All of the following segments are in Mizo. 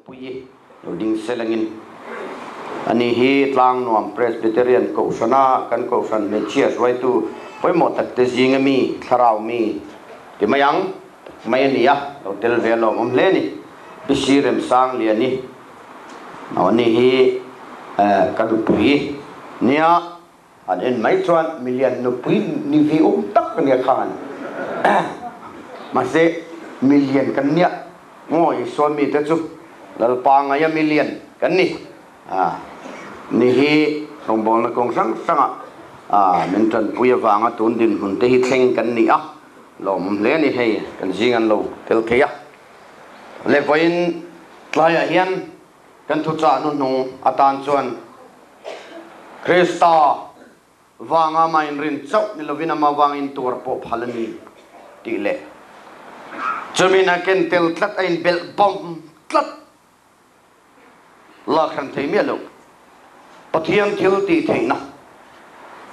Puii lo ding selangin ani hi Tlangnuam Presbyterian Kohhrana kan Kohhran hmeichhia hruaitu pawimawh tak te zinga mi, thlarau mi ti mai ang mai a ni a, lo tel ve alawm awm hle a ni. Pi Si Remsangliani ani hi ka nupui nia an en mai chuan milian nupui ni ve awm tak a nia khan mahse milian kan nia. Ngawi Isua mite chu Lalpa ngaia milian kan ni. A ni hi rawngbawlna kawng hrang hrangah min tanpui avanga tun dinhmun te hi thleng kan ni a, lawmawm hle a ni hei kan zing an lo tel thei a. Le vawiin tlaiah hian kan thuchah hnuhnung atan chuan Krista Vanga mah inrin chauh ni lovin ama vangin tuar pawh phal a ni tih leh chumin a ken tel tlat a inbelh bawm tlat lak hran thei miah lo. Pathian thil tih theihna,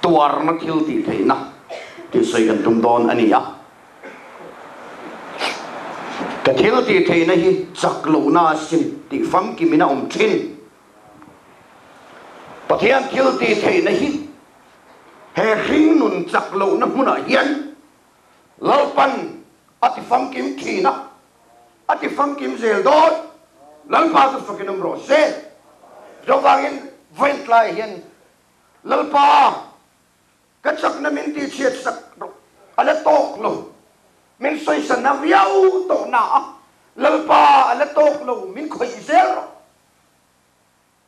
tuarna thil tih theihna tih sawi kan tum dawn a ni a. Ka thil tih theihna hi chak lohna asin tih famkimin a awm thin. Pathian thil tih theihna hi he hringnun chak lohna hmunah hian Lalpan a ti famkim thin a, a ti famkim zel dawn. Lalpa chu fakin awm rawh se. Chuvangin vawiin hian Lalpa ka chakna min tihchhiat sak rawh, a la tawk lo, min sawisana viau tawh na a, Lalpa a la tawk lo, min khawih zel rawh.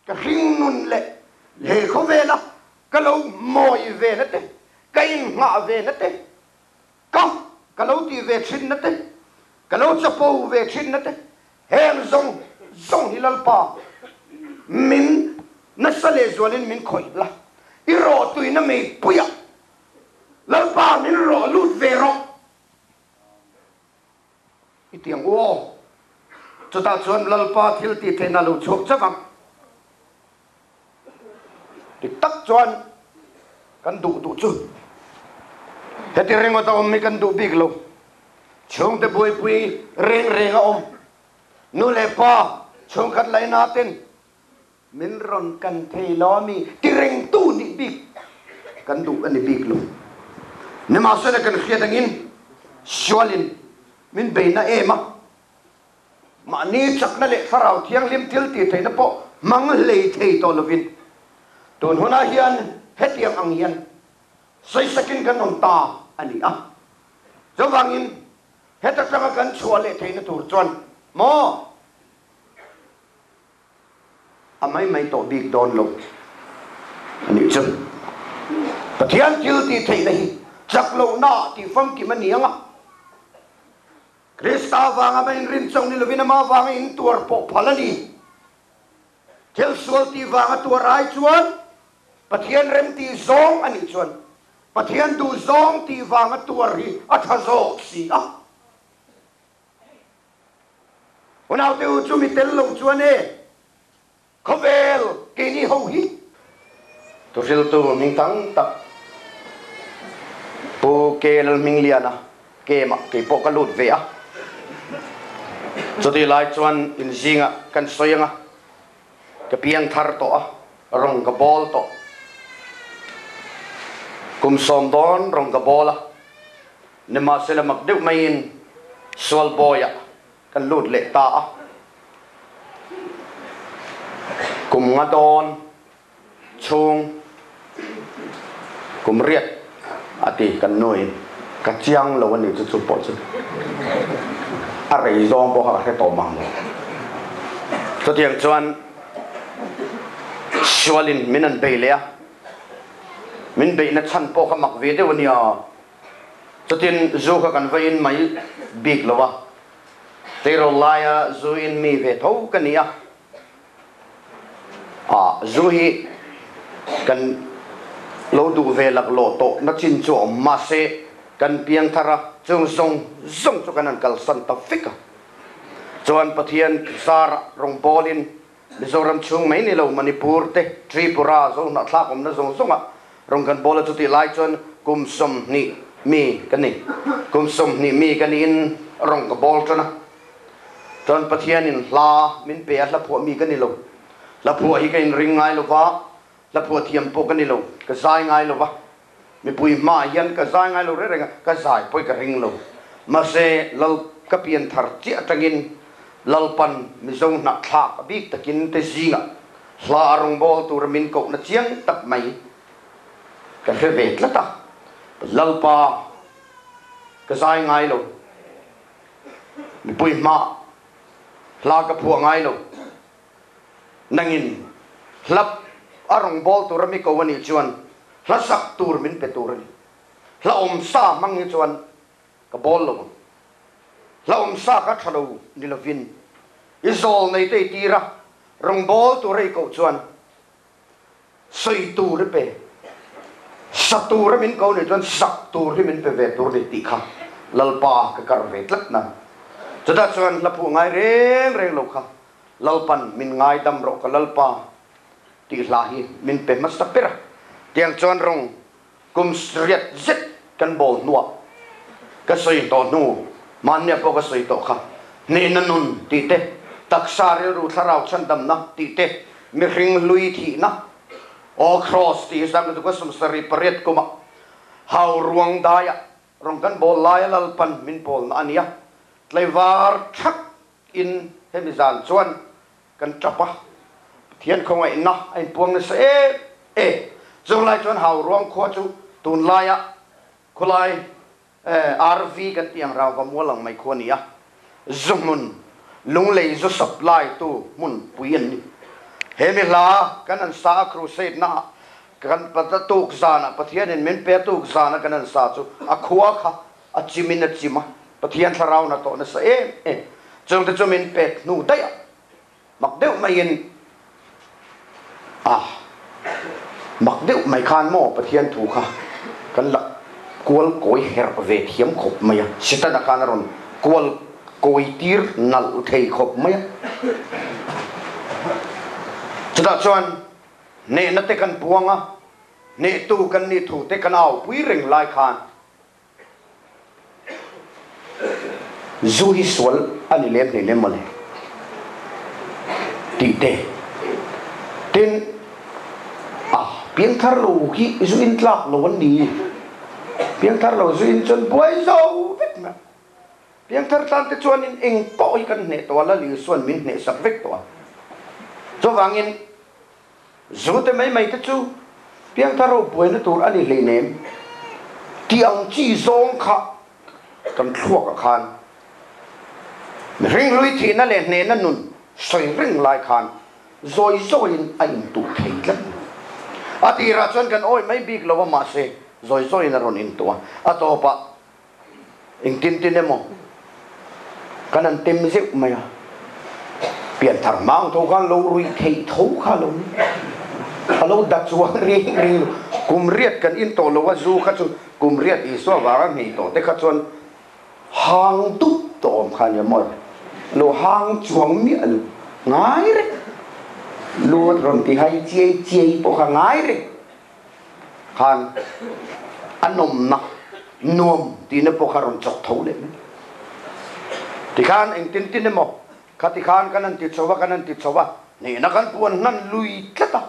Ka hringnun leh he khawvela ka lo mawi ve na te, ka innghah ve na te, ka ka lo tih ve thin na te, ka lo chapo ve thin na te, heng zawng zawng hi Lalpa min nasa lehzualin min khawih la, i rawhtuina meipuiah Lalpa min rawh lut ve rawh. I ti ang u aw. Chutah chuan Lalpa thil tih theihna a lo chhuak chauh ang. Dik tak chuan kan duh duh chu heti ringawt a awm hi kan duh bik lo. Chhungte buaipui reng reng a awm. Nu leh pa chhungkhat laina ten min rawn kan thei lo a mi ti rengtu nih bik kan duh a ni bik lo. Nimahsela kan hriat angin sualin min beina em a, mahni chakna leh thlarau thianghlim thil tih theihna pawh hmang hlei thei tawh lovin tun hunah hian hetiang ang hian sawisakin kan awm ta a ni a. Chuvangin heta tanga kan chhuah leh theihna tur chuan maw? A mai mai tawh bik dawn lo a nih chu. Pathian thil tih theihna hi chak lohna tih famkim a ni ang a. Krista avanga mah inrin chauh ni lovin ama avanga intuar pawh phal a ni. Thil sual tih vanga tuar ai chuan Pathian rem tih zawng a nih chuan Pathian duh zawng tih vanga tuar hi a tha zawk si a. Unaute u chu mi tel lo chuan e, khawvel keini ho hi. Thuhriltu hming tam tak Pu Ke Lalhmingliana Kemah kei pawh ka lut ve a. Chutih lai chuan inzingah kan sawi ang a, ka piang thar tawh a, rawng ka bawl tawh. Kum sawm dawn rawng ka bawl a. Nimahsela mak deuh maiin sual bawiah kan lut leh ta a. Kum nga dawn chhung kum riat a ti kan nuin ka chiang lo a ni chu chu pawh chu a rei zawng pawh kha ka hre tawh mang lo. Chutiang chuan sualin min an bei leh a, min beihna chhan pawh kha mak ve deuh a nia. Chutin zu kha kan va in mai bik lo a, tleirawl laia zu in mi ve tho ka ni a, ah zu hi kan lo duh ve laklawh tawh na chin chu a awm mahse kan piang thar a, chung zawng zawng chu kan han kalsan ta vek a, chuan Pathian zarah rawngbawlin Mizoram chhung mai ni lo Manipur te, Tripura, Zohnahthlak awmna zawng zawngah rawn kan bawl a, chutih lai chuan kum 20 mi ka ni. Kum 20 mi ka niin rawn ka bawl tan a. Chuan Pathianin hla min pe a, hla phuah mi ka ni lo. Hla phuah hi ka inring ngai lo va, hla phuah thiam pawh ka ni lo, ka zai ngai lo va. Mipui hmaah hian ka zai ngai lo reng reng a, ka zai pawh hi ka ring lo. Mahse, Lal ka pian thar chiah atangin Lalpan Mizo hnahthlak a bik takin te zingah hla a rawngbâwl tura min kohna chiang tak mai ka hre ve tlat a. Lalpa ka zai ngai lo, mipui hmaah hla ka phuah ngai lo. Nangin hla a rawngbâwl tura mi ko a nih chuan hla sak tur min pe tur a ni. Hla awmsa hmang hi chuan ka bâwl lo ang. Hla awmsa kha ṭha lo ni lovin i zawl nei te i tir a, rawngbâwl tura i koh chuan sawi tur i pe. Sa tura min ko nih chuan sak tur hi min pe ve tur a ni tih kha Lalpa ka kar ve tlat na. Chutah chuan hla phuah ngai reng reng lo kha Lalpan min ngaidam rawh ka Lalpa tih hla hi min pe hmasa ber a, tiang chuan rawng kum riat zet kan bawl hnuah ka sawi tawh hnu mahnia pawh ka sawi tawh kha hnehna nun tih te, taksa rilru thlarau chhandamna tih te, mihring hlui thihna aw cross tih hi sang chu ka 78 kumah hau ruang daiah rawng kan bawl laia Lalpan min pawlna a nia, tlaivar thak In hemi zan chuan kan tap a, Pathian khawngaihna a inpuang nasa em em. Chunglai chuan hau ruang khua chu tunlaia khawlai RV kan tih ang rangva mual ang mai khua a ni a, zu hmun, lunglei zu supply tu hmun pui an ni. Hemi hla kan han sa a crusade naah kan tuk zanah Pathianin min pe a tuk zana kan han sa chu a khua kha a chim in a chim a, Pathian thlarau na tawh nasa em em. Chungte chu min pek hnu daih a, mak deuh maiin a mak deuh mai khan maw Pathian thu kha kan la kual kawi herh ve thiam khawp mai a, Setana khan a rawn kual kawi tir nalh thei khawp mai a. Chutah chuan hnehna te kan puang a, hnehtu kan nih thu te kan aupui reng lai khan Zu hi sual a ni lem hlei lem mawle tih te. Tin, a piangthar lo hi zu in tlak lo an ni. Piangthar lo zu in chuan buai zo vek mai a. Piangthar tlan te chuanin eng pawh hi kan hneh tawh a, Lal Isua'n min hnehsak vek tawh a. Chuvangin Zu te mai mai te chu piangthar ho buaina tur a ni hleinem tih ang chi zawng kha kan thluakah khan mihring hlui thihna leh hnehna nun sawi reng lai khan zawi zawiin a intuh thei tlat. A tirah chuan kan awi mai bik lo a mahse zawi zawiin a rawn intuh a, a tawpah Engtin tin emaw kan han tem zeuh mai a, pianthar hmang tho khan lo ruih theih tho kha lo ni. A lo da chuang reng reng lo. Kum riat kan in tawh lo a, zu kha chu kum riat Isua vanga nghei tawh te kha chuan hang dup tawh awm kha nia maw. Lo hang chuang miah lo, ngai reng. Lu rawn ti hai chiai chiai pawh kha ngai reng. Khan a nawmna nuam tihna pawh kha rawn chawk tho leh mai. Tikhan engtin tin emaw kha tikhan kan han ti chho a, kan han ti chho a, hnehna kan puan hnan lui tlat a.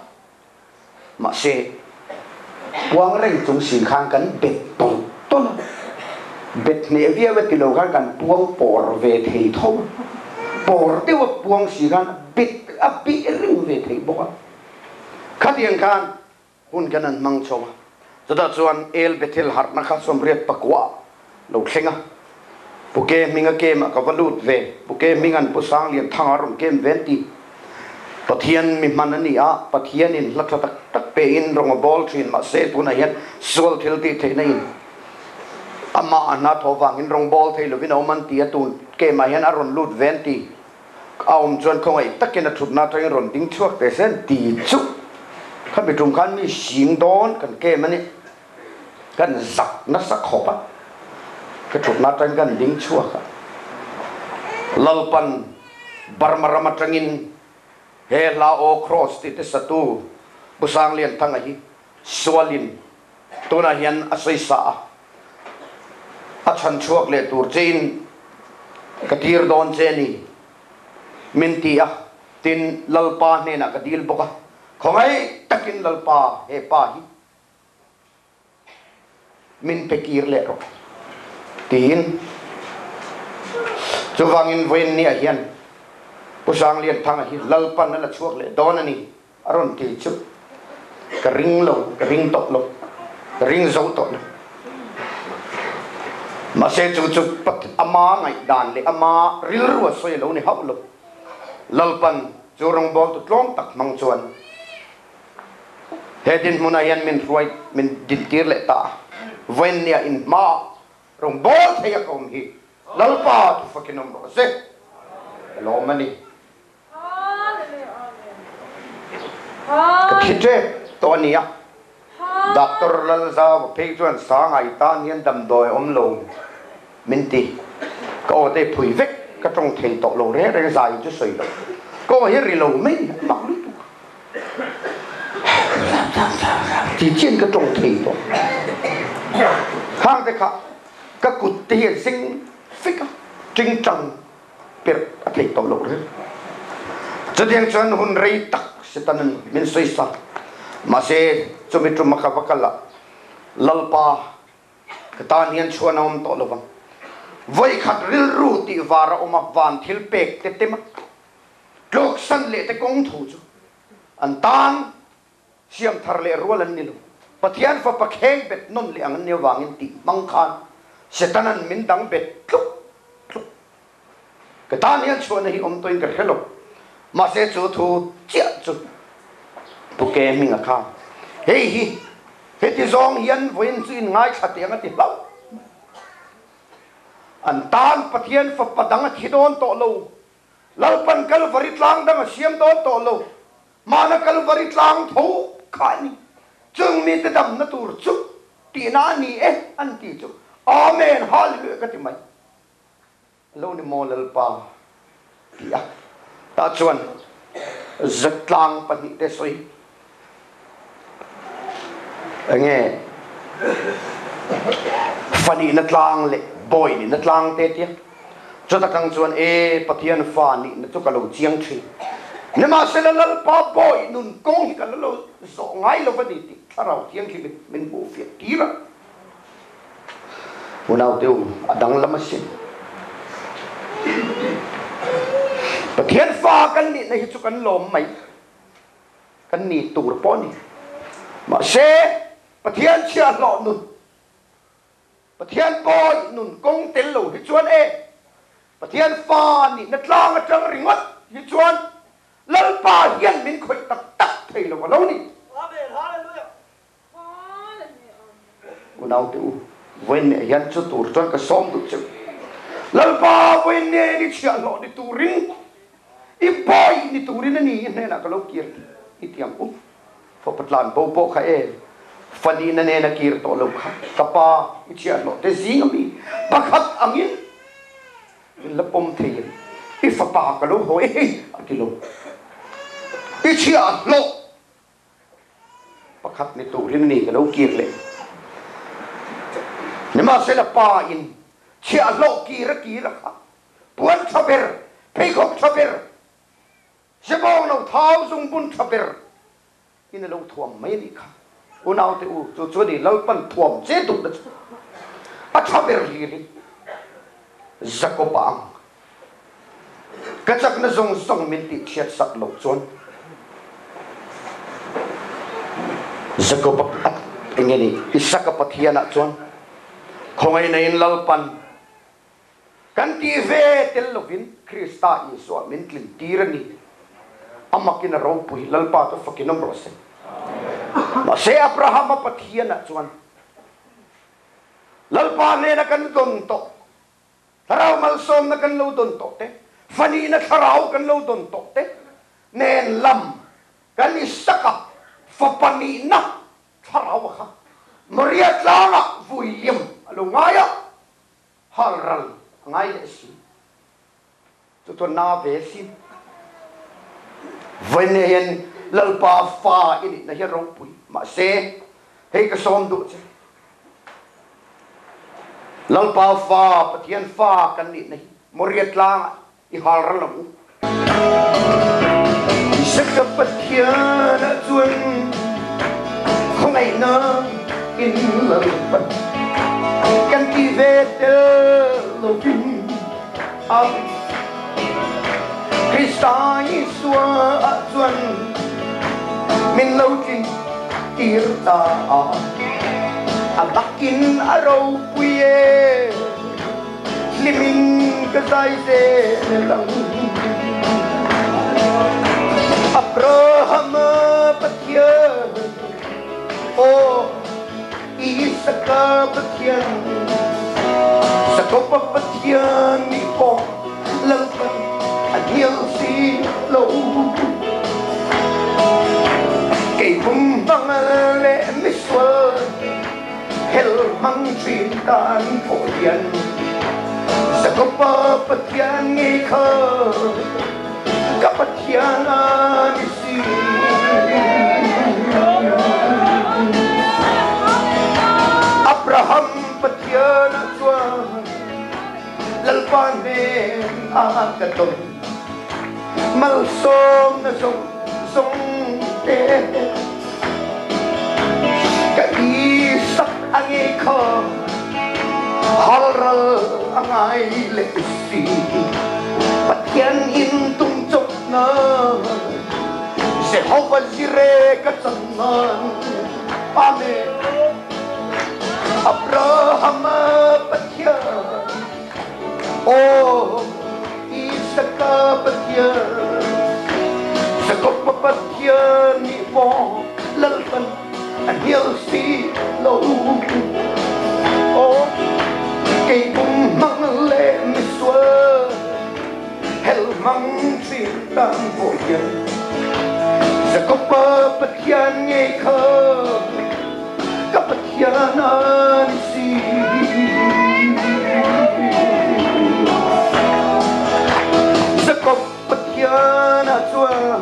Mahse, puang reng chung si khan kan bet tawlh tawlh a, bet hneh viau e ti lo khan kan puang pawr ve thei tho a, pawr deuha puang si khan bet a beh reng ve thei bawk a. Khatiang khan hun kan an hmang chho a, chutah chuan El Bethel harhna kha 84 lo thleng a, Pu Ke Hminga kem ah ka va lut ve, Pu Ke Hminga'n Pu Sanglian Thanga rawn kem ve an ti. Pathian mi hman a ni a, Pathianin hla tha tak tak pe in rawng a bawl thin, mahse tunah hian sual thil tih theihna in amah a hna thaw vangin rawng bawl thei lovin a awm an ti a, tun kem ah hian a rawn lut ve an ti. A awm chuan khawngaih takin a thutna atangin rawn ding chhuak teh se an ti chu. Khami tum khan mi sing dawn kan kem a ni. Kan zak nasa khawp a, ka thutna atangin kan ding chhuak a. Lalpan Burma ram atangin he hla aw Cross tih te satu Pu Sanglianthanga hi sualin tunah hian a sawisa a. A chhan chhuak leh tur chein ka tir dawn che ni. Min ti a, tin Lalpa hnenah ka dil bawk a, khawngaih takin Lalpa he pa hi min pe kir leh rawh tiin. Chuvangin vawiin niah hian Pu Sanglianthanga hi Lalpan a la chhuak leh dawn a ni a rawn ti chu ka ring lo, ka ring tawh lo, ka ring zo tawh lo. Mahse chu chu ama ngaihdan leh ama rilru a sawi a lo ni hauh lo. Lalpan chu rawngbawltu tlawm tak hmang chuan he dinhmunah hian min hruai, min dintir leh ta a. Vawiin nia inhma rawngbâwl thei a ka awm hi Lalpa thu fakin awm rawh se. Ka lawm a ni. Ka thi ṭep tawh a nia. Doctor Lalzauva phei chuan Sangai tan hian damdawi a awm lo min ti. Ka aw te phui vek, ka ṭawng thei tawh lo reng reng zai chu sawi lo. Ka aw hi ri lo mai a mak lutuk. Ti chian ka ṭawng thei tawh. Khang te kha ka kut te hi a zing fek a, ṭingṭang perh a thei tawh lo reng. Chutiang chuan hun rei tak Satan min sawi sa. Mahse, chumi tum a ka va kal ah Lalpa ka tan hian chhuan a awm tawh lovang. Vawikhat rilru tih var a awm a, van thil pek te tem a, tluksan leh te kawng tho chu an tan siam thar leh rual an ni lo. Pathian fapa kheng bet nawn leh ang an ni avangin tih hmang khan Setanan min dang bet tluk tluk. Ka tan hian chhuahna hi awm tawhin ka hre lo. Mahse chu thu chiah chu Pu Ke hming a kha. Hei hi heti zawng hian vawiin chu in ngaithla teh ang a ti hlauh. An tan Pathian fapa dang a thi dawn tawh lo. Lalpan Kalvari tlang dang a siam dawn tawh lo. Hmana Kalvari tlang tho kha a ni. Chung mite damna tur chu tihna a ni e an ti chu Amen Hallelujah ka ti mai. A lo ni maw Lalpa ti a tah chuan zatlang pahnihte sawi enge fanihna tlang leh bawi nihna tlang te tia chuta kang chuan e Pathian fa nihna chu ka lo chiang thin nimahsela Lalpa bawi nun kawng hi ka la lo zawh ngai lo va ni tih Thlarau Thianghlim in min hmuh fiah tir a. Unaute u, a danglam asin. Pathian fa kan nihna hi chu kan lawm mai. Kan ni tur pawh a ni. Mahse, Pathian chhiahhlawh nun, Pathian pawi nun kawng tel lo hi chuan e, Pathian fa nihna tlang atang ringawt hi chuan Lalpa hian min khawih tak tak thei lo a lo ni. Unaute u, vawiin hian chu tur chuan ka sawm duh che u. Lalpa, vawiin nen i chhiahhlawh ni turin, i bawi ni turin a ni i hnenah ka lo kir tih i ti ang u. Fapa tlan bo pawh kha e, fanina nen a kir tawh lo kha, ka pa i chhiahhlawh te zing ami pakhat angin min la pawm thei em? I fapa ka lo haw e hei, a ti lo. I chhiahhlawh Pakhat ni turin ni ka lo kir leh. Nimahsela pa in chhiahhlawh kir a kir a kha puan tha ber, pheikhawk tha ber, zebawng lo thau zungbun tha ber in a lo thuam mai a nih kha. Unaute u, chu chu a ni Lalpan thuam che duhna chu a tha ber hlirin Jakob a ang. Ka chakna zawng zawng min tih chhiat sak loh chuan Jakob a enge ni Isaka Pathianah chuan khawngaihna in Lalpan kan tih ve tel lovin Krista Isua min tlin tir a ni. A makin a ropui Lalpa chu fakin awm rawh se. Mahse Abrahama Pathianah chuan Lalpa hnena kan dawn tawh Thlarau malsawmna kan lo dawn tawh te, fanihna thlarau kan lo dawn tawh te nen lam kan i sak a, fapa nihna thlarau a kha Maria tlangah vui liam a lo ngai a, hal ral a ngai leh si. Chu chuan na ve si. Vawiin hian Lalpa fa i nihna hi a ropui. Mahse, hei ka sawm duh che. Lalpa fa, Pathian fa kan nihna hi Moria tlangah i hal ral ang u. Isaka Pathian ah chuan khawngaihna in Lalpan kan ti ve tel lovin Amen. Krista Isua ah chuan min lo tlin tir ta a, a bakin a ropui e, hlimin ka zai zel ang. Abrahama Pathian, aw Isaka Pathian, Jakoba Pathian nih pawh Lalpan a hnial si lo. Kei pum hmang le misual hel hmang ṭhin tan pawh hian Jakoba Pathian ngei kha ka Pathian a ni si. Abraham Pathian ah chuan Lalpa hnen ah ka ton, malsawm na zong zong te ka Isak a ngei kha halral a ngai le si. Pathian in tung cop na Jehovah Jireh ka cang nan. Amen. Abraham Pathian, aw Isaka Pathian, Jakob Pathian nih maw Lalpan a hnial si lo. Aw kei pum hmang le misual hell hmang chin tang bawian Jakob Pathian ngei kha ka Pathian an si. Jakob Pathian ah chuan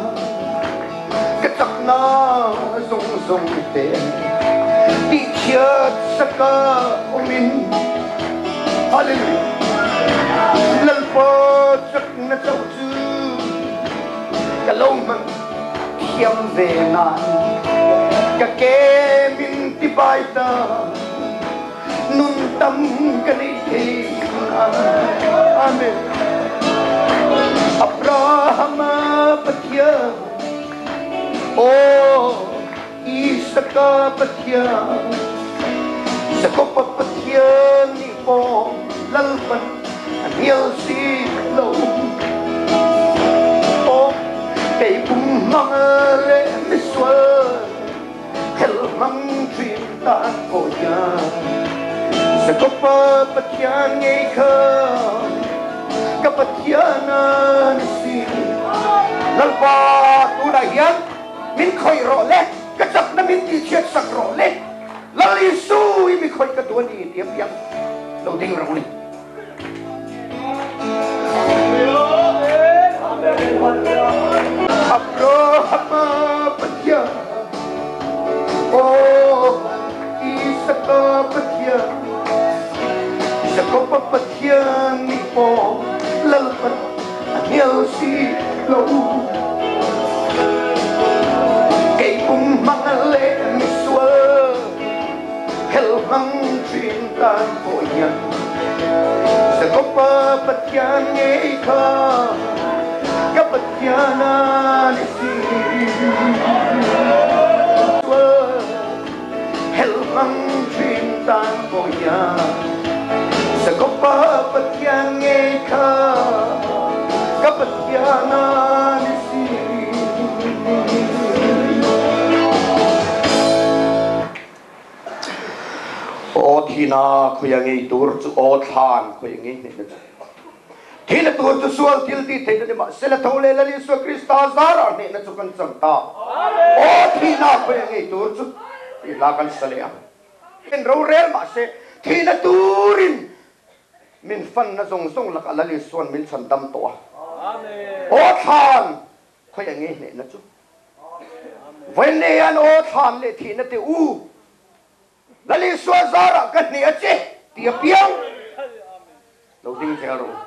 ka chaknak zungzung te ti chiat saka umin. Hallelujah. Lalpa chak na co cu ka lo hmang thiam ve nan ka ke min ti bai ta nun tam ka nei thei. Amen. Abraham Pathian, oh Isaka Pathian, Jakob Pathian nih pawng Lalpan a hnial si lo. Oh kei pum hmang le misual hell hmang ṭhin tan ko hian Jakob Pathian ngei kha ka Pathian an si. Lalpa tunah hian min khawih rawh le ka chak na min ti chiat sak rawh le Lal Isu i mi khawih ka tuan i tiam piang lo ding rawh ni. Abraham Pathian, oh Isaka Pathian, Jakob Pathian nih pawng Lalpan a hnial si lo. Kei pum hmang le misual hell hmang ṭhin tan pawh hian Jakob Pathian ngei kha ka Pathian an si. Hell hmang ṭhin tan pawh hian Jakob Pathian ngei kha ka Pathian an si. Aw thina khoi a ngei tur chu aw thlan khoi a ngei hne na chu. Thina tur chu sual thil ti thei na ni mah sela tho le Lal Isua Krista zara hne na chu kan chang ta. Aw thina khoi a ngei tur chu ti hla kan sa leh ang. In rorel mah se thina turin min fan na zawng zawng lakah Lal Isuan min chhan dam tawh a. Aw thlan khoi a ngei hne na chu. Vawiin an aw thlan leh thihna te u Lal Isua zarah ka hneh a che ti a piang lo ding zel rawh u.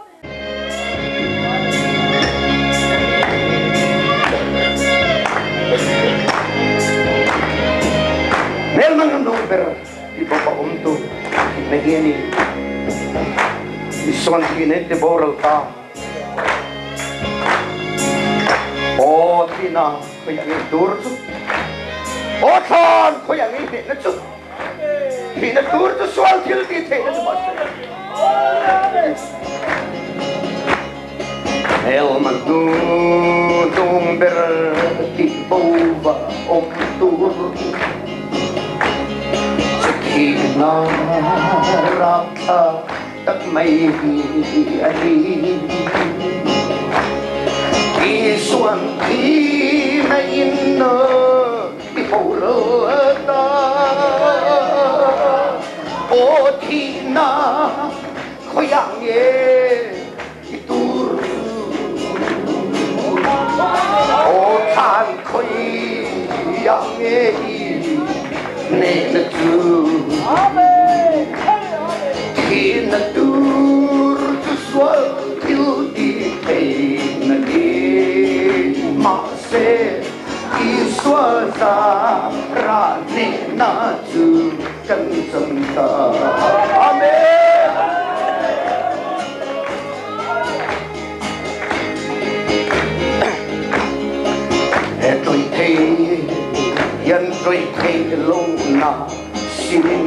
ber tibova awmtu thihna hi a ni. Isuan thihna in tiboral ta. Aw thihna khawiah ngei tur chu, aw thlan khawiah ngei hnehna chu, thihna tur chu sual thil tih theihna chu mahse. Hmelma hnu hnung ber tih bo va awm tur chu thihna rapthla tak mai hi a ni. Isuan thihna in i boral ta, aw thihna khawiah nge i tur chu? Aw thlan khawiah nge i hnehna chu? Thihna tur chu sual thil ti theihna ni mahse Isua zara hnehna chu kan chang ta. Amen. He ṭawih thei hian ṭawih thei lo na sinin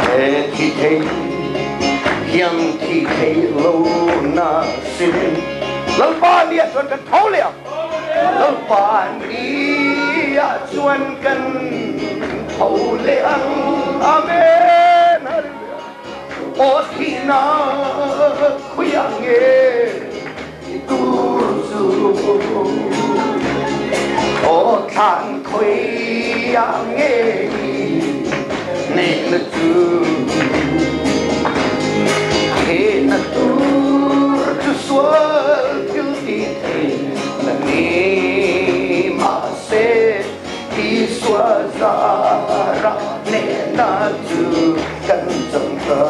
he thi thei hian thi thei lo na sinin Lalpa ni ah cun kan tho leh ang. Lalpa ni ah cun kan tho leh ang. Amen. Hallelujah. Aw thihnak khuiah nge i tur cu? Aw thlan khuiah nge i nehna cu? Thihna tur cu sual thil ti thei na ni mahse Isua zara hnehna cu kan cang ta.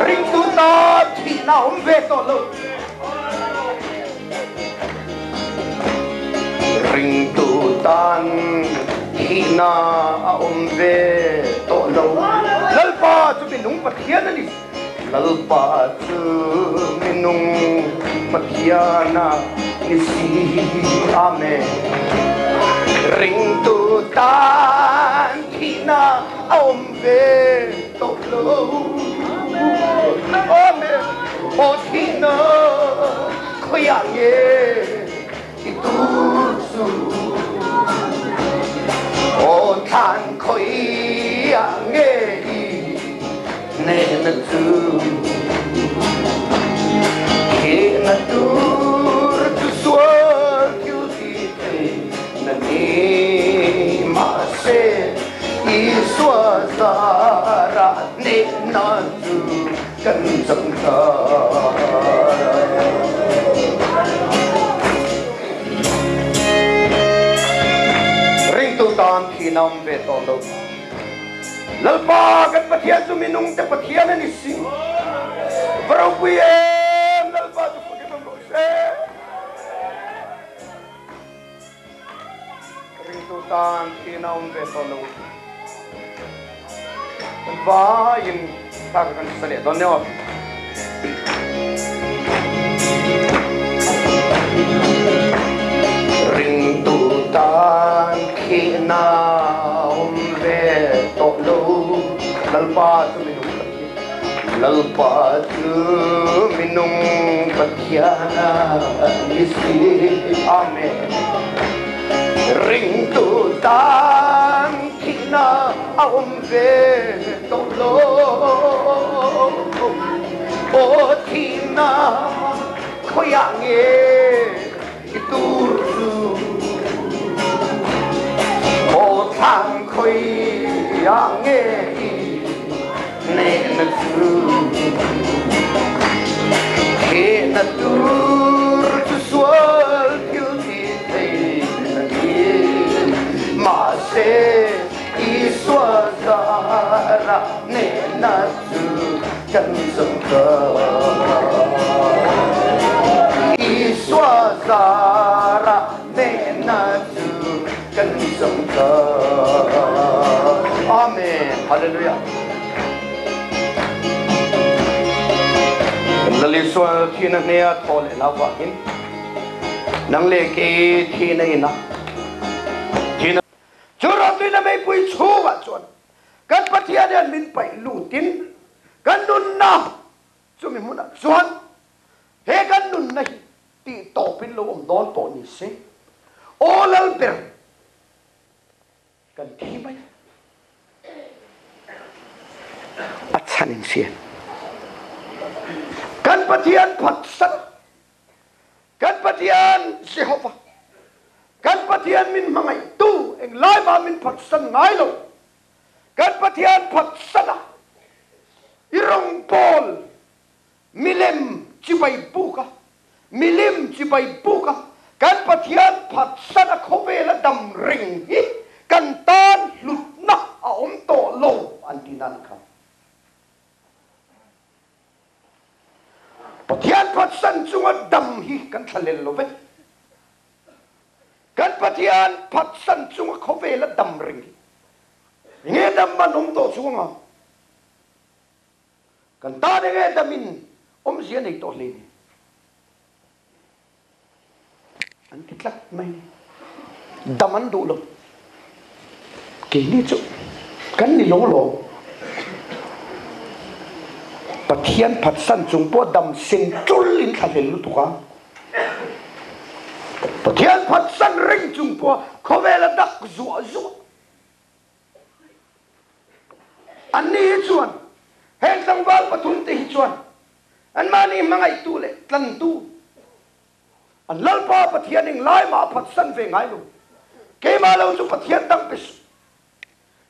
Ringtu tan thihnak um ve tawh lo. Ringtu tan thihnak a um ve tawh lo. Lalpa cu minung Pathian a ni. Lalpa cu minung Pathian a ni si. Amen. Ringtu tan thihnak a um ve tawh lo. Amen. Aw thihnak khuiah nge i tur cu? Aw thlan khuiah nge i ne na cu? Khi na tur cu sual thil ti thei na ni mahse Isua zara ne na cu kan cang ta. Ringtu tan thi nam ve tawn lo. Lalpa kan Pathian cu minung te Pathian an i si. Varopui em Lalpa cu fakin um rawh seh. Ringtu tan thi na um ve tawn lo. Kan vai in ta kan sa leh dawn ne aw. Ringtu tan khi na um ve tawh lo. Lalpa cu minung Pathian. Lalpa cu minung Pathian a si. Amen. Ringtu tan khi na a um ve tawh lo. Aw thihnak khuiah nge i tur cu? Aw thlang khuiah nge i ne na cu? He na tur cu sual thil ti thei na ti. Mahse Isua zara ne na cu kan zong ko. Isua zara ne na cu kan zong. ta. Amen. Hallelujah. Kan Lal Isua thihna hnea thaw leh na vangin nang leh kei thihna ina thihna Chu rawtuina meipui chhungah chuan kan Pathian hian min paih lutin kan nunna chumi hmunah chuan he kan nunna hi tih tawpin lo awm dawn pawh ni se, aw Lalber kan thi mai a chhan in hria. Kan Pathian phatsan, kan Pathian Jehovah, kan Pathian min hmangaihtu englai mah min phatsan ngai lo, kan Pathian phatsan a i rawngbawl Milem chibai buk a, milim chibai buk a, kan Pathian phatsan a khawvela dam reng hi kan tan hlutna a awm tawh lo an ti nan kha. Pathian phatsan chunga dam hi kan thlalel lo ve. Kan Pathian phatsan chunga khawvela dam reng hi nge dam man awm tawh chuang ang? Kan tan enge damin awmzia nei tawh hle ni? An ti tlat mai ni. Dam an duh lo. Keini chu kan ni lo lawm. Pathian phatsan chung pawh dam sen tul in thlahlel lutuk a. Pathian phatsan reng chung pawh khawvel a dak zuah zuah. Anni hi chuan heng tlangval pathumte hi chuan anmahni hmangaihtu leh tlantu an Lalpa Pathian englai mah a phatsan ve ngai lo. Keimah lo chu Pathian dang be suh,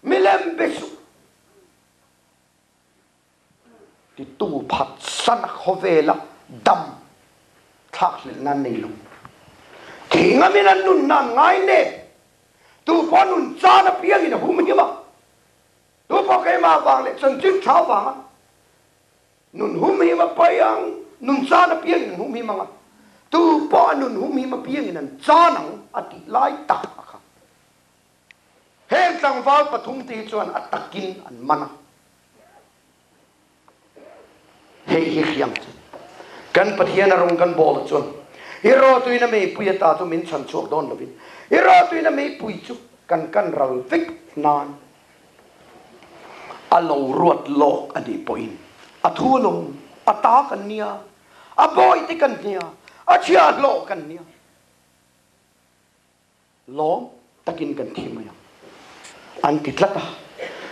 milem be suh titu phatsan a khawvela dam thlakhlelh nan nei lo. Thingamin an nun nan ngai nep, tu pawh nun chan apiangin a hum him a, tu pawh keimah vang leh chanchin tha vanga nun hum him a pai ang, nun chan apiangin an hum him ang a, tu pawh a nun hum him apiangin an chan ang a tih lai tak a kha. Heng tlangval pathumte hi chuan a takin an man a. Hei hi hriam chu kan Pathian a rawng kan bawl chuan i rawtuina meipui ata chu min chhan chhuak dawn lovin i rawtuina meipui chu kan kan ral vek nan a lo ruat lawk a nih pawhin a thu a lo a ta kan nia, a bawihte kan nia, a chhiahhlawh kan nia. Lawm takin kan thi mai ang, an ti tlat a.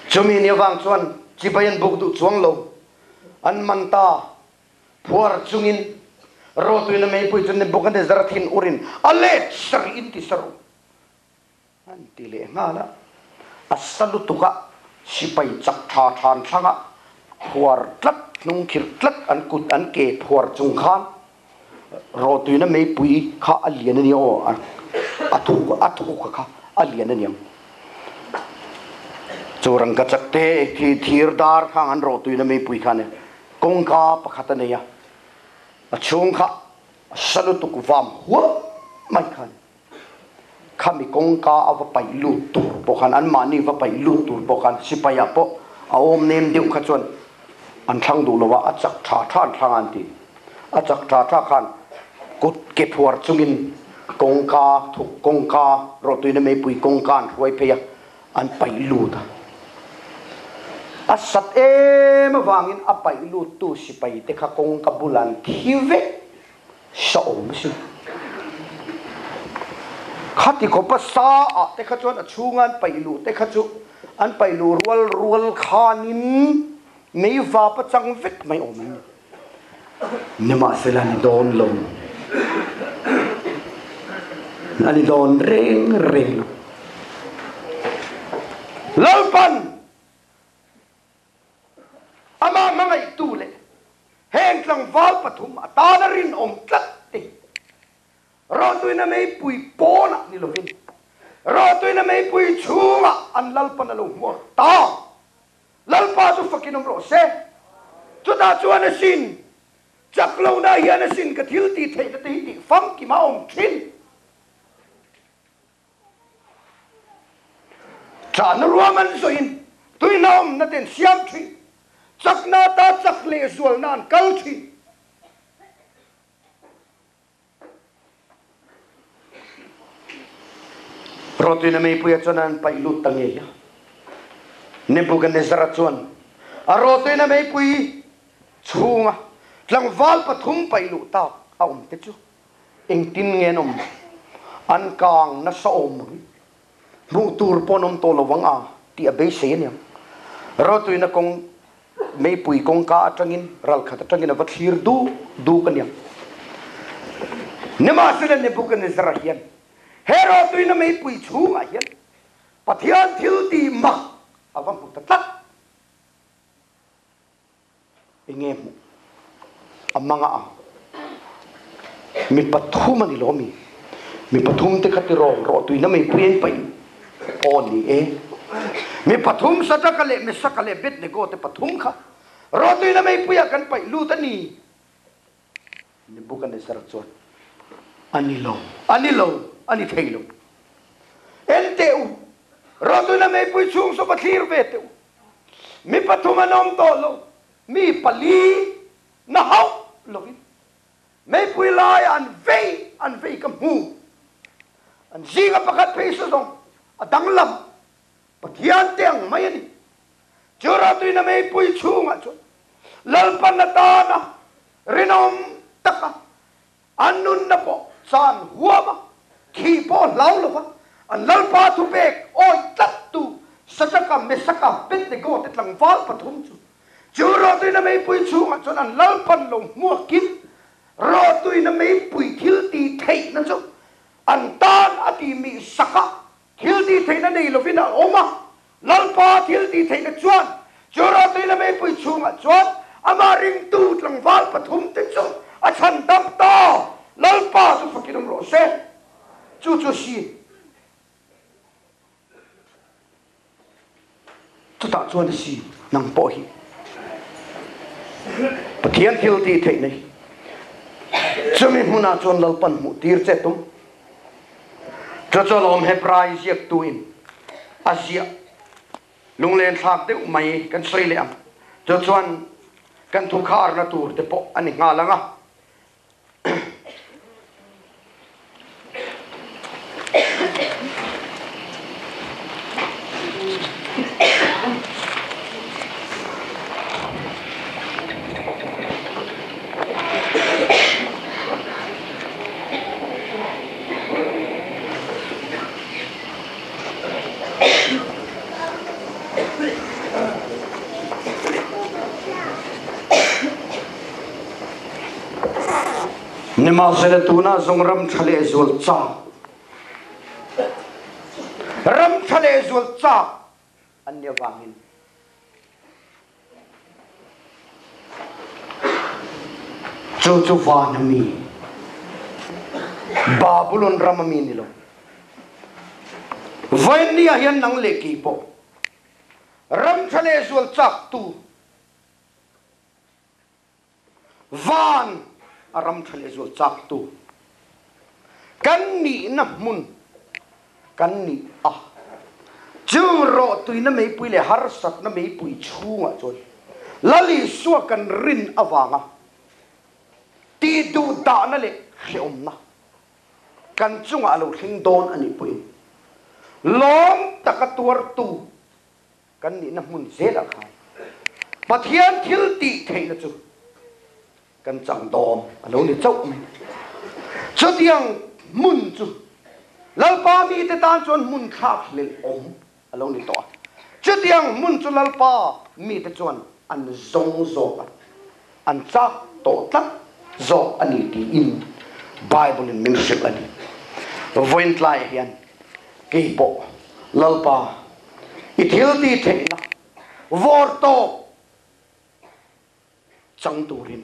Chumi ni avang chuan chibai an buk duh chuang lo. An man ta phuar chungin rawtuina meipui chu Nebuchadnezzar thin urin a let sarih in ti saruh an ti leh nghal a. A sa lutuk a, sipai chak tha than thlanga phuar tlat, hnung khirh tlat an kut an ke phuar chung khan Rawhtuina meipui kha a lian a nia aw, a thuk a thuk kha a lian a niang. Chu rangkachak te khi thir dar khang an rawhtuina meipui kha nia kawngka pakhat a nei a, a chhung kha a sa lutuk vam huam mai kha a ni. Khami kawngka a va paih lut tur pawh khan anmahni va paih lut tur pawh khan sipai ah pawh a awm nem deuh kha chuan an thlang duh lo a, a chak tha tha an thlang a an ti. A chak tha tha khan kut ke phuar chungin kawngka thuk kawngka rawhtuina meipui kawngka an hruai phei a, an paih lut a. A sat em avangin a paih lut tu sipai te kha kawngka bulah an thi vek. Sa awm si. Khati khawpa sa ah te kha chuan a chhunga an paih luh te kha chu an paih luh rual rual khanin mei vap a chang vek mai awm an ni. Nimahsela ni dawn lo. A ni dawn reng reng lo. Lalpan! Amah hmangaihtu leh heng tlangval pathum a tana rinawm tlat te hi rawtuina meipui pawnah ni lovin rawtuina meipui chhungah an Lalpan a lo hmuak ta. Lalpa chu fakin awm rawh se. Chutah chuan a sin, chak lohna hian a sin ka thil tih theihna te hi tih famkim a awm thin. Ṭahna ruam an zawhin tuihna awmna te an siam ṭhin. Chakna ata chak lehzualna an kal ṭhin. Rawtuina meipuia chuan an paih lut ta ngei a. Nebuchadnezzar-a chuan a rawtuina meipui chhunga tlangval pathum paih luh tak a awm te chu engtin nge an awm? An kang nasa awm ang. Hmuh tur pawh an awm tawh lo vang a tih a beisei a niang. Rawtuina kawng meipui kawngka atangin ralkhat atangin a va thlir duk duk a niang. Nimahsela Nebuchadnezzar-a hian he rawtuina meipui chhungah hian Pathian thil tih mak a va hmu ta tlat. Enge hmuh? A manga ang. Mi pathum a ni lo mi? Mi pathum te kha ti rawng rawhtuina meipui an paih aw ni e. Mi pathum Sadraka leh Mesaka leh Abednego te pathum kha rawhtuina meipuiah kan paih lut a ni. Nebuchadnezzar chuan, A ni lo, a ni lo, a ni thei lo. En teh u, rawhtuina meipui chhung saw va thlir ve teh u. Mi pathum an awm tawh lo, mi pali na hauh lovin meipui laiah an vei an vei ka hmu. An zinga pakhat phei saw zawng a danglam, Pathian te ang mai a ni. Chu rawhtuina meipui chhungah chuan Lalpan atana rinawm taka An nunna pawh chan huam a, thih pawh hlau lova an Lalpa thupek awih tlattu Sadraka, Mesaka, Abednego te tlangval pathum chu chu rawhtuina meipui chhungah chuan an Lalpan lo hmuakin rawhtuina meipui thil tih theihna chu an tan a tih mih sak a, thil tih theihna nei lovin a awm a. Lalpa thil tih theihna chuan chu rawhtuina meipui chhungah chuan amah ringtu tlangval pathum te chu a chhan dam ta. Lalpa chu fakin awm rawh se. Chu chu si. Chutah chuan a si, nang pawh hi Pathian thil tih theih nei. Chumi hmunah chuan Lalpan hmuh tir che tum. Chu chu alawm Hebrai ziaktuin a ziah lunglen thlak deuh mai kan sawi leh ang. Chu chuan kan thukharna tur te pawh a ni nghal ang a. Nimahsela tunah zong ram ṭha lehzual cak ram ṭha lehzual cak an nih avangin Cu cu van a mi Babylon ram a mi ni lo. Vawiin ni ah hian nang leh kei pawh ram ṭha lehzual caktu van a ram ṭha lehzual caktu kan nihna hmun kan nih a. Chu rawhtuina meipui leh harsatna meipui chhungah chuan Lal Isua kan rin avanga tih duhdahna leh hrehawmna kan chungah a lo thleng dawn a nih pawhin lawm taka tuartu kan nihna hmun zelah khan Pathian thil tih theihna chu kan chang dawm a lo ni chauh mai. Chutiang hmun chu Lalpa mite tan chuan hmun thlak hlelh awm a lo ni tawh a. Chutiang hmun chu Lalpa mite chuan an zawng zawk a, an chak tawh tlat zawk a ni tiin Bible-in min hrilh a ni. Vawiin tlaiah hian kei pawh Lalpa i thil tih theihna vawr tawp chang turin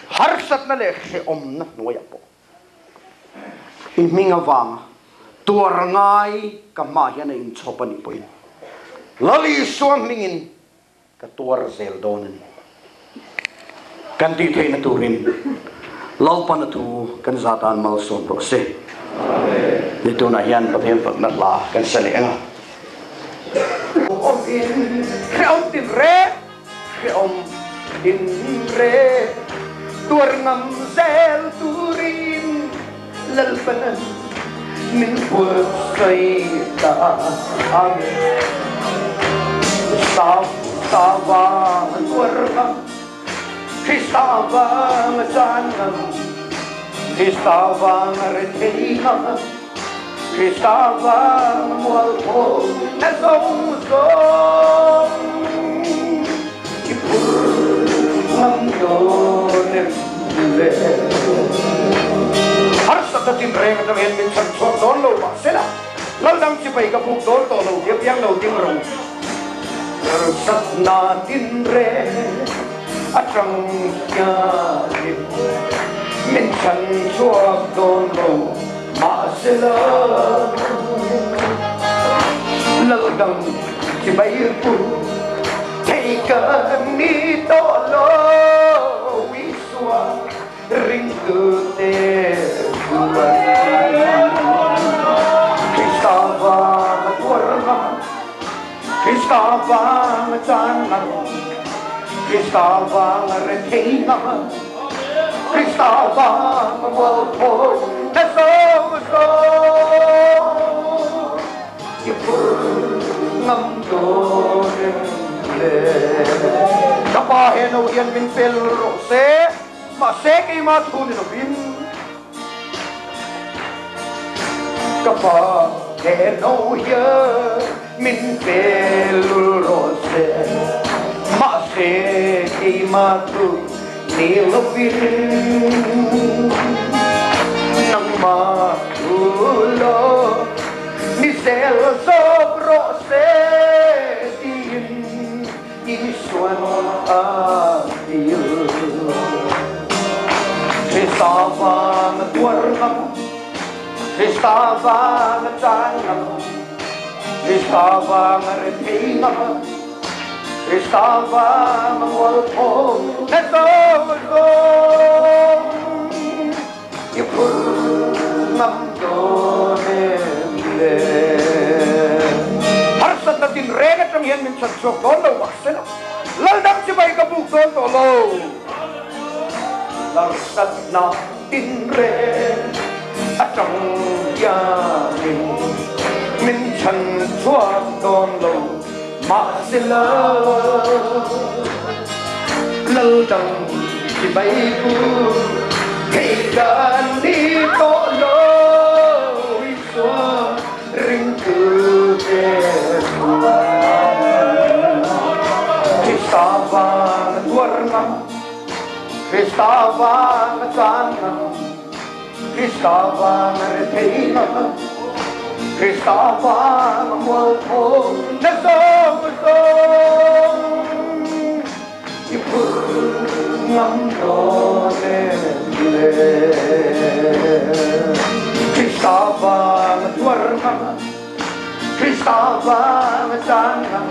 harsatna leh hrehawmna hnuaiah pawh i hming avanga tuar ngai ka hmaah hian a inchhawp a nih pawhin Lal Isua hmingin ka tuar zel dawn a ni. Kan tih theihna turin Lalpana thu kan zatan malsawm rawh se. Ni tunah hian Pathian fakna hla kan sa leh ang a. turin hrehawm tinreng, hrehawm tinreng tuar ngam zel turin Lalpanan min buatsaih ta. Amen. Krista vang a tuar ngam, Krista vang a chan ngam, Krista vang a rethei ngam, Krista vang a mualpho na zawng zawng i phur ngam dawn em le? Harsatna tinreng atang hian min chhan chhuak dawn lo mahsela Laldang chipai ka buk dawn tawh lo tia piang lo ding ro. Harsatna tinreng atang hianin min chhan chhuak dawn lo. Mahsela, Laldang chibai pu thei ka ni tawh lo, Isua ringtute chuan Krista vang a tuar ngam, Krista vang a chan ngam, Krista vang a rethei ngam. Krista vang mualpho na zawng zawng i phur ngam dawn em le? Ka pa he no hian min pel rawh se, mahse keimah thu ni lovin ka pa he no hian min pel rawh se, mahse keimah thu Ni lovin nangmah thu lo ni zel zawk rawh se tiin Isuan a dil. Krista vang a tuar ngam, Krista vang a chan ngam, Krista vang a rethei ngam, Krista vang a mualpho na zawng zawng i phur ngam dawn em le? Harsatna tinreng atang hian min chhan chhuak dawn lo mahsela Laldang chibai ka buk dawn tawh lo. Harsatna tinreng atang hianin min chhan chhuak dawn lo. Mahsela Laldang chibai bu thei kan ni tawh lo Isua ringtu te chuan Krista vang a tuar ngam, Krista vang a chan ngam. Krista vang a rethei ngam, Krista vang a mualpho na zawng zawng i phur ngam dawn em le? Krista vang a tuar ngam, Krista vang a chan ngam,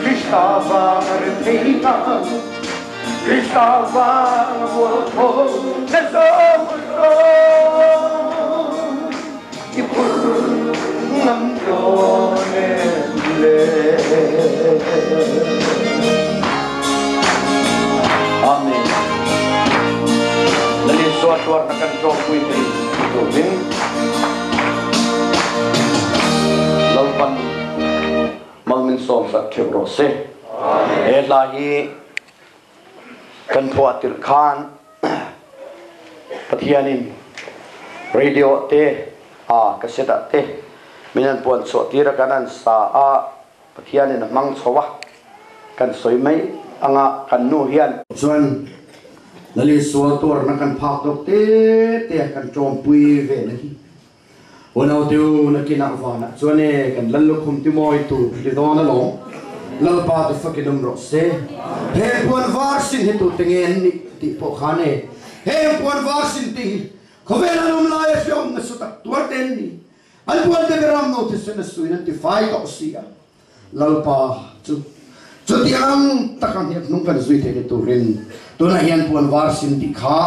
Krista vang a rethei ngam, Krista vang a mualpho na zawng zawng i phur ngam dawn em le? Amen. Lal Isua tuarna kan tlawmpui thei turin Lalpan Mal min sawmsak ṭheuh rawh se. He hla hi kan phuah tirh khan Pathianin radio te a cassette ah te min an puan chuah tir a kan an sa a Pathianin a hmang chho a kan sawi mai anga kan nu hian chuan Lal Isua tuarna kan phak dawk te te a kan ṭawmpui ve na hi. Unau te u, nakinah vanah chuan e kan Lal lukhum timawi tur ti dawn alawm. Lalpa te fakin awm rawh se. He puan var sin hi tute nge an nih tih pawh khan e heng puan var sin tih hi khawvel an awm laia hreawm nasa tak tuar te an ni. An puan te beram no thisen a suin an tifai tawh si a. Lalpa chu chutiang taka hniak hnung kan zui theih ni turin tunah hian puan var sin tih kha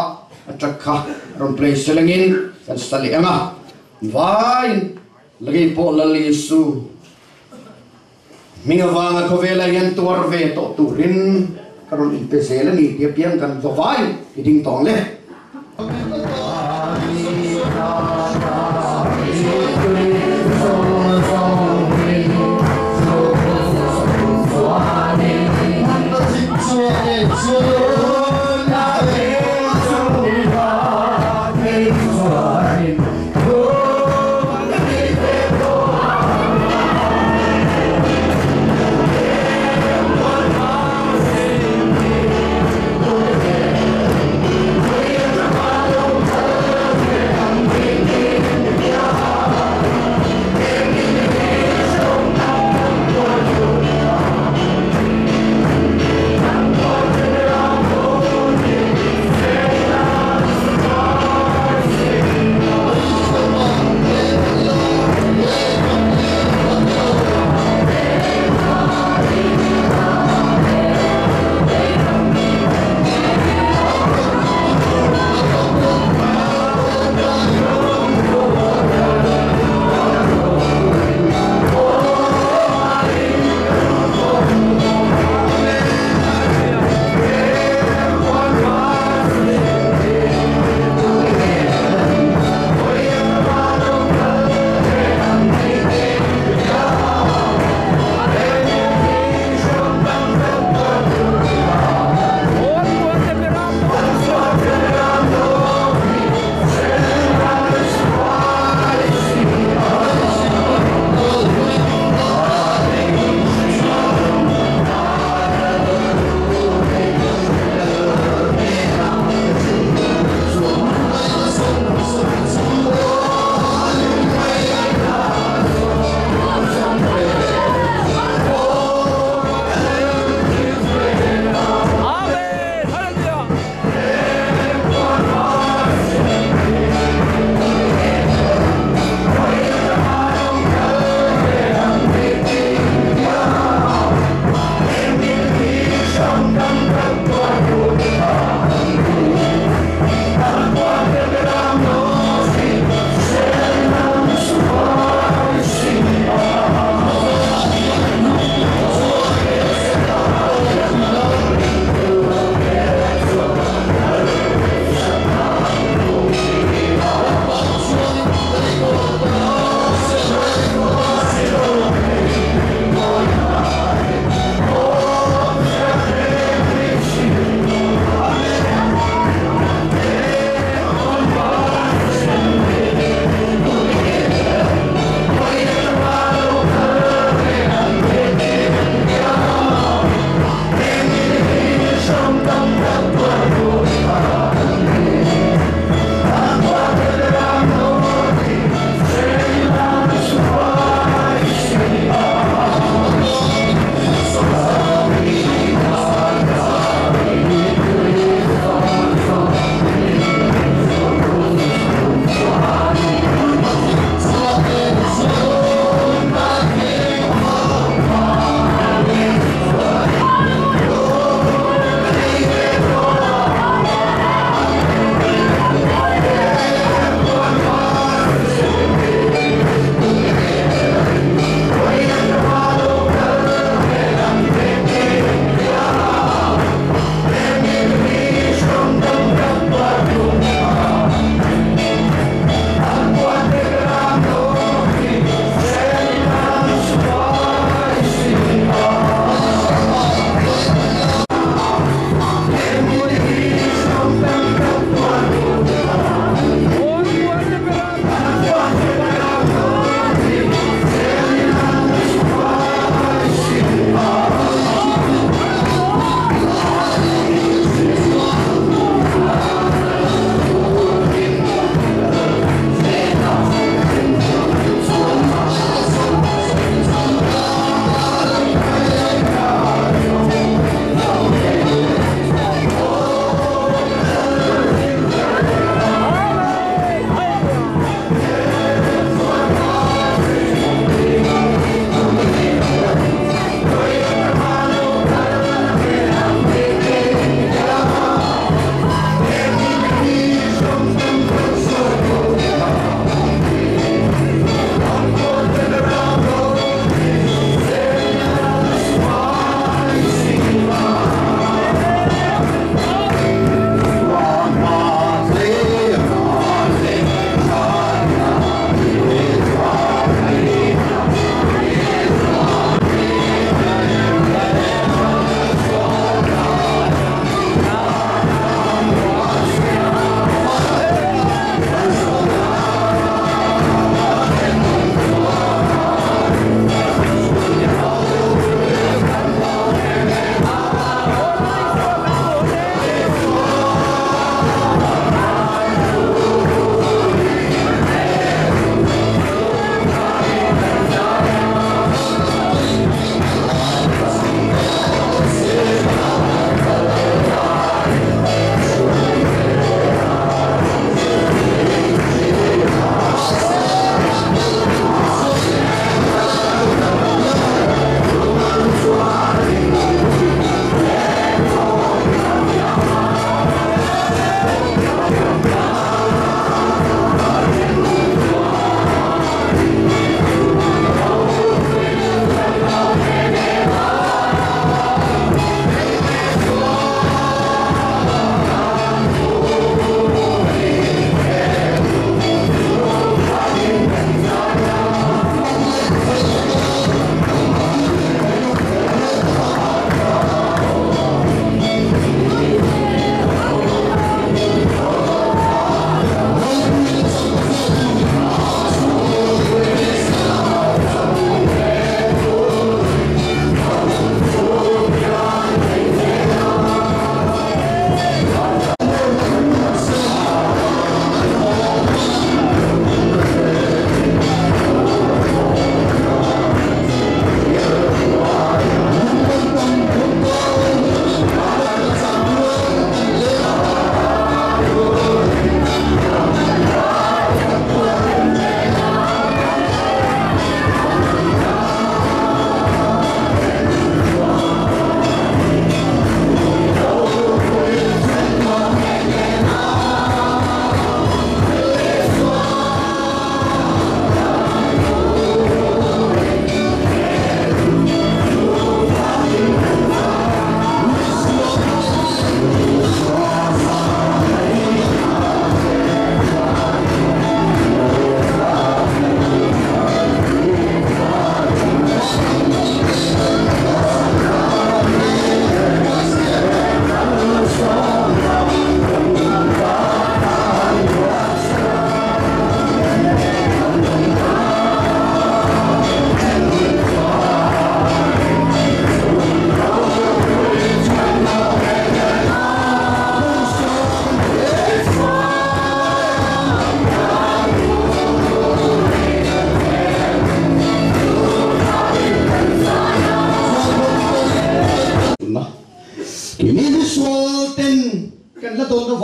a track kha rawn play selengin kan sa leh ang a, vaiin lagei pawh Lal Isu. Hming avanga khawvela hian tuar ve tawh turin ka rawn inpe zel a ni tih apiang kan zawvai i ding tawng le.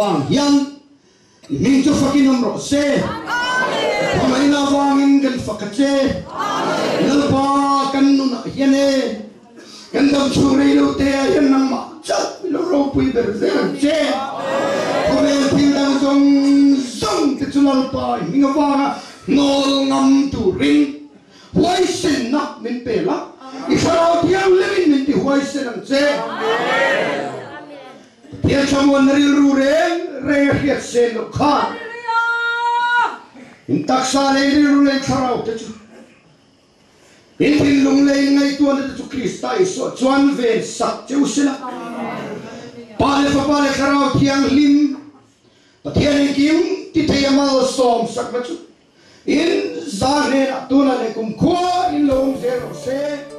avang hian i hming chu fakin awm rawh se. Hmangaihna avangin kan fak a che. Lalpa kan nunah hian e, kan dam chhung rei lo te ah hian nangmah chauh i lo ropui ber zel ang che. Khawvel thil dang zawng zawng te chu Lalpa i hming avanga hnawl ngam turin Huaisenna min pe la, i thlarau thianghlimin min ti huaisen ang che. Pathian thlamuanna rilru reng reng a hriat sen loh khan in taksa leh in rilru leh in thlarau te chu, in thinlung leh in ngaihtuahna te chu Krista Isua chuan ven sak che u sela. Pa leh Fapa leh Thlarau Thianghlim Pathian engkim ti thei a malsawm sakna chu In za hnenah tunah leh kumkhua in lo awm zel rawh se.